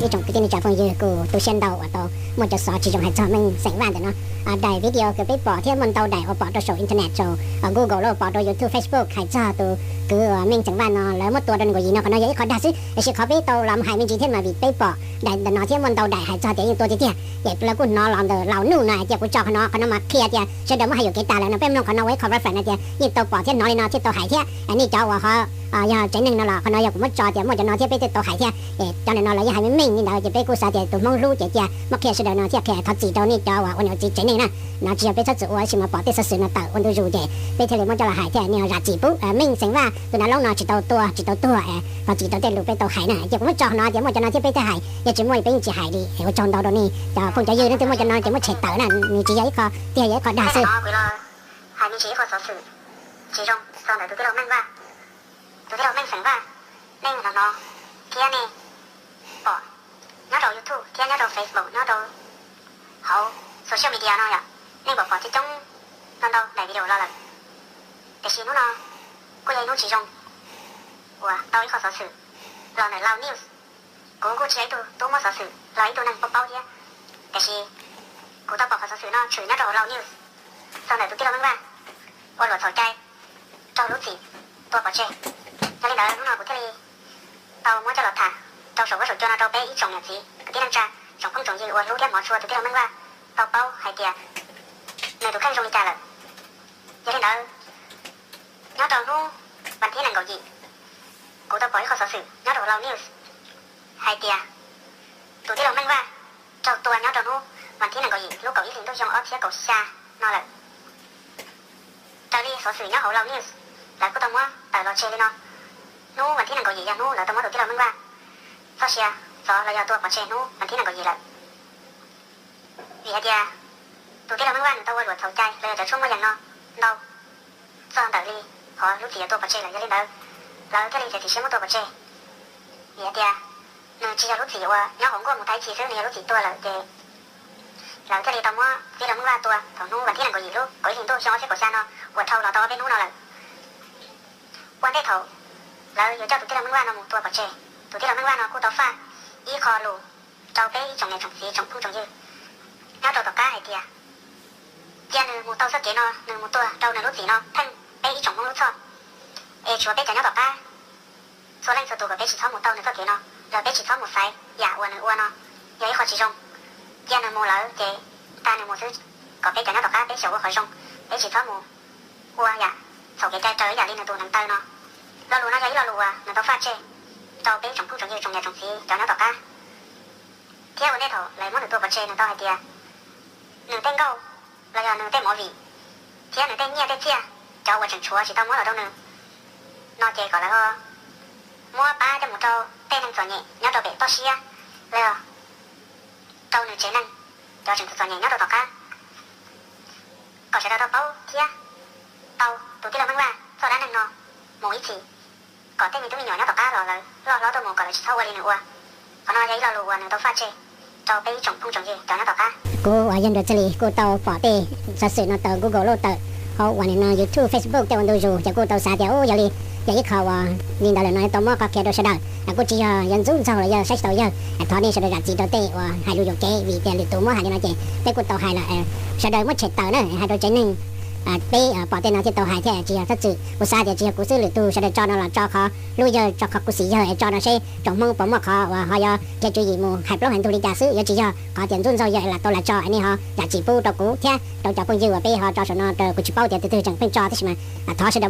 Ib tsoom kwv tij neej tsa phooj ywg, kuv tu siab ntau uas tau muaj cov xov tsis zoo hais txog Meej xeem Vaj ntawm no. Daim video uas peb pom thiab muaj ntau daim uas pom rau saum internet, saum Google los pom rau YouTube, Facebook hais txog tus kwv uas Meej xeem Vaj no lawv muab tua rau nees nkaum yim no, qhov no yog ib qho dag xwb. Tiam sis qhov peb tau los hais me ntsis thiab mas vim peb pom daim ntawm no thiab muaj ntau daim hais txog tias yeej tua tiag tiag, ces lawv kuj hnov los ntawm laus nuj no hais tias kuv tso qhov no, qhov no mas qhia tias sawv daws muab hais yuam kev tas lawm no. Peb mloog qhov no ua ib qho reference tias yeej tau pom thiab hnov li no thiab tau hais thiab. Nej cov uas ho yog tsev neeg no los qhov no yog kuv muab tso tias muaj cov no thiab peb thiaj tau hais thiab. Cov ntawm no lawv yeej hais meej meej li ntawd ces peb kuj xav tias tus Hmoob hlub ces cia muab qhia sawv daws no thiaj qhia thov txim rau nej cov uas ua niam ua txiv tsev neeg na. No tsis yog peb txhob txwm ua, tab sis mas pom tej xov xwm no tawm ua ntu zus ces peb thiaj li muab coj los hais thiab. Nej zam txim pub Meej xeem Vaj tus nav loob no tsis tau tua tsis tau tuag, thov txim rau tej lus peb tau hais na. Ces kuv muab tso qhov no tias muaj cov no thiab peb thiaj hais, yog tsis muaj peb yeej tsis hais li. Ua tsaug ntau rau nej cov phooj cov ywg, nej twb muaj cov no ces muab tshem tawm na, nws tsis yog ib qho tiag, yog ib qho dag xwb. Hais me ntsis ib qho xov xwm tsis zoo txog ntawm tus tij laug Meej Vaj. Tus tij laug Meej xeem Vaj, nej hnov hnov thiab nej pom nyob rau YouTube thiab nyob rau Facebook, nyob rau hauv social media no yom, nej pom pom coob coob ntau ntau daim video los lawm. Tiam sis hnub no kuj yog ib hnub tsis zoo uas tau ib qho xov xwm los ntawm Lao News. Kuv kuj tsis yog ib tug tub muab xov xwm los ib tug neeg paub paub thiab, tiam sis kuv tau pom qhov xov xwm no tshwm nyob rau hauv Lao News txog ntawm tus tij laug Meej Vaj ua luam txhaum cai raug lub txim tua pov tseg. Yog li ntawd hnub no kuv thiaj li tau muab coj los tham rau saum huab saum cua no rau peb ib tsoom niam txiv kwv tij neej tsa, tsoom phooj tsoom ywg uas hlub thiab hmov tshua tus tij laug Meej Vaj tau paub hais tias nws tus kheej zoo li cas lawm. Yog li ntawd, nyob rau hnub vas thib nees nkaum yim, kuv tau pom ib qho xov xwm nyob rau Lao News hais tias tus tij laug Meej Vaj raug tua nyob rau hnub vas thib nees nkaum yim lub kaum ib hlis ntuj xyoo ob txhiab kaum xya no lawm. Raws li xov xwm nyob hauv Lao News, lawv kuj tau muab tawm los tseg li no. Hnub vas thib nees nkaum yim yog hnub lawv tau muab tus tij laug Meej Vaj txoj sia txov los yog tua pov tseg hnub vas thib nees nkaum yim lawm. Vim hais tias tus tij laug Meej Vaj nws tau ua luam txhaum cai los yog cov tshuaj muaj yees no ntau txog ntawm li qhov lub txim yuav tua pov tseg lawm, yog li ntawd lawv thiaj li txiav txim siab muab tua pov tseg. Vim hais tias nws tsis yog lub txim uas nyob hauv nkuaj mus tag ib txhis xwb, nws yog lub txim tuag lawm ces lawv thiaj li tau muab tij laug Meej Vaj tua thaum hnub vas thib nees nkaum yim lub kaum ib hlis ntuj xyoo ob txhiab kaum xya no uas dhau los tau ob peb hnub no lawm. Ua ntej thaum lawv yuav coj tus tij laug Meej Vaj no mus tua pov tseg, tus tij laug Meej Vaj no kuj tau faj ib qho lus rau peb ib tsoom niam tsoom txiv tsoom phooj tsoom ywg nyob rau tom qab hais tias cia nws mus tau txoj kev no, nws mus tuag rau nws lub txim no pheej peb ib tsoom Hmoob lub txhoj, es tshuav peb cov nyob tom qab txhua leej txhua tus kom peb tsis txhob mus tau nws txoj kev no, los peb tsis txhob mus xaiv yam uas nws ua no, yog ib qho tsis zoo. Cia nws mus lawm ces tag nws mus xwb, kom peb cov nyob tom qab peb xyaum ua qhov zoo, peb tsis txhob mus ua yam txhaum kev cai raws ib yam li nws tus neev taw no. Lo lus no yog ib lo lus uas nws tau faj tseg rau peb tsoom phooj tsoom ywg tsoom niam tsoom txiv cov nyob tom qab. Thiab ua ntej thaum lawv muab nws tua pov tseg nws tau hais tias nws tej nkauj los yog nws tej movie thiab nws tej nyiaj tej txiaj, cov uas tseem tshuav tsis tau muab los rau nws no ces kom lawv ho muab pab coj mus rau tej neeg txom nyem nyob rau pem toj siab los yog rau nws tsev neeg, cov tseem txom nyem nyob rau tom qab, kom sawv daws tau paub thiab tau tus tij laug Meej Vaj txoj dab neeg no mus ib txhis, kom tej me tub me nyuam nyob tom qab los lawv loj hlob tuaj mus kom lawv tsis txhob ua li nws ua. Qhov no yog ib lo lus uas nws tau faj tseg rau peb ib tsoom phooj tsoom ywg cov nyob tom qab. Kuv uas yog Nruas Txhiaj Lis kuj tau pom tej xov xwm no tawm Google los tawm hauv uas nim no YouTube, Facebook tej ua ntu zus, ces kuj tau xav tias ub, yog li yog ib qho uas li ntawd lawm no tau muab qhov qhia rau sawv daws. Kuj tsis yog yog ntxub ntxaug los yog saib tsis taus yawg, thov nej sawv daws zam txim rau tej uas hais lus yuam kev, vim tias lwm tus muab hais li no ces peb kuj tau hais lawm. Sawv daws muab tshem tawm na, hais rau tsev neeg, peb pom tej no thiaj tau hais thiab, tsis yog thab txwm. Kuv xav tias tsis yog kuv xwb, lwm tus sawv daws tso no los tso qhov hlub yawg, tso qhov khuv xim yawg, tso no seb tsoom Hmoob puas muaj qhov uas ho yuav qhia tswv yim mus hais plaub hais ntug li cas xwb, yuav tsis yog qhov tias ntxub ntxaug yawg lam tau lam tso. Nej ho zam txim pub rau kuv thiab rau cov phooj ywg uas peb ho tso saum no, kuv tsis paub tias tus twg tseem pheej tso, tab sis mas thov sawv daws